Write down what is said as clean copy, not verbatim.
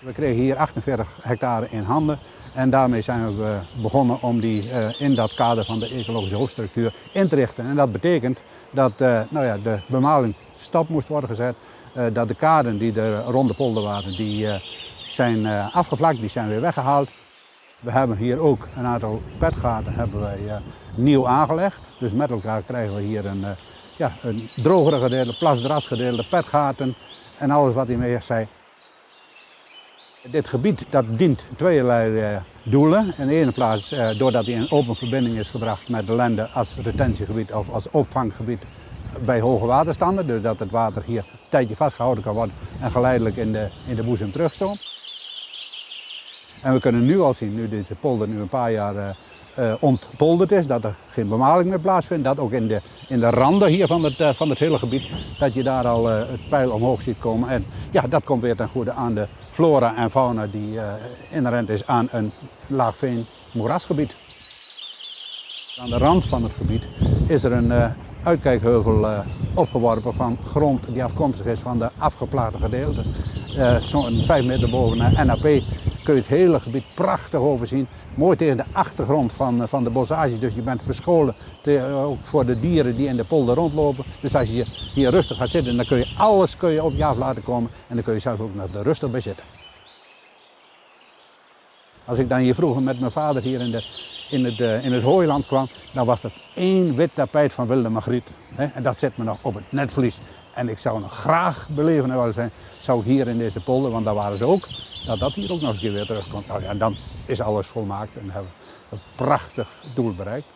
We kregen hier 48 hectare in handen en daarmee zijn we begonnen om die in dat kader van de ecologische hoofdstructuur in te richten. En dat betekent dat nou ja, de bemaling stop moest worden gezet, dat de kaden die er rond de polder waren, die zijn afgevlakt, die zijn weer weggehaald. We hebben hier ook een aantal petgaten hebben wij nieuw aangelegd. Dus met elkaar krijgen we hier een, ja, een drogere gedeelte, plasdrasgedeelte, petgaten en alles wat hiermee zei. Dit gebied dat dient tweeërlei doelen. In de ene plaats doordat hij in open verbinding is gebracht met de Lende als retentiegebied of als opvanggebied bij hoge waterstanden. Dus dat het water hier een tijdje vastgehouden kan worden en geleidelijk in de boezem terugstroomt. En we kunnen nu al zien, nu deze polder nu een paar jaar ontpolderd is, dat er geen bemaling meer plaatsvindt. Dat ook in de randen hier van het hele gebied, dat je daar al het peil omhoog ziet komen. En ja, dat komt weer ten goede aan de flora en fauna die inherent is aan een laagveen moerasgebied. Aan de rand van het gebied is er een uitkijkheuvel opgeworpen van grond die afkomstig is van de afgeplaagde gedeelte. Zo'n 5 meter boven NAP kun je het hele gebied prachtig overzien. Mooi tegen de achtergrond van de bossages, dus je bent verscholen ook voor de dieren die in de polder rondlopen. Dus als je hier rustig gaat zitten, dan kun je alles kun je op je af laten komen en dan kun je zelf ook nog er rustig bij zitten. Als ik dan hier vroeger met mijn vader hier in het hooiland kwam, dan was dat één wit tapijt van wilde margriet. Hè? En dat zit me nog op het netvlies. En ik zou nog graag beleven willen zijn, zou ik hier in deze polder, want daar waren ze ook, dat dat hier ook nog eens een keer weer terugkomt. Nou ja, en dan is alles volmaakt en hebben we een prachtig doel bereikt.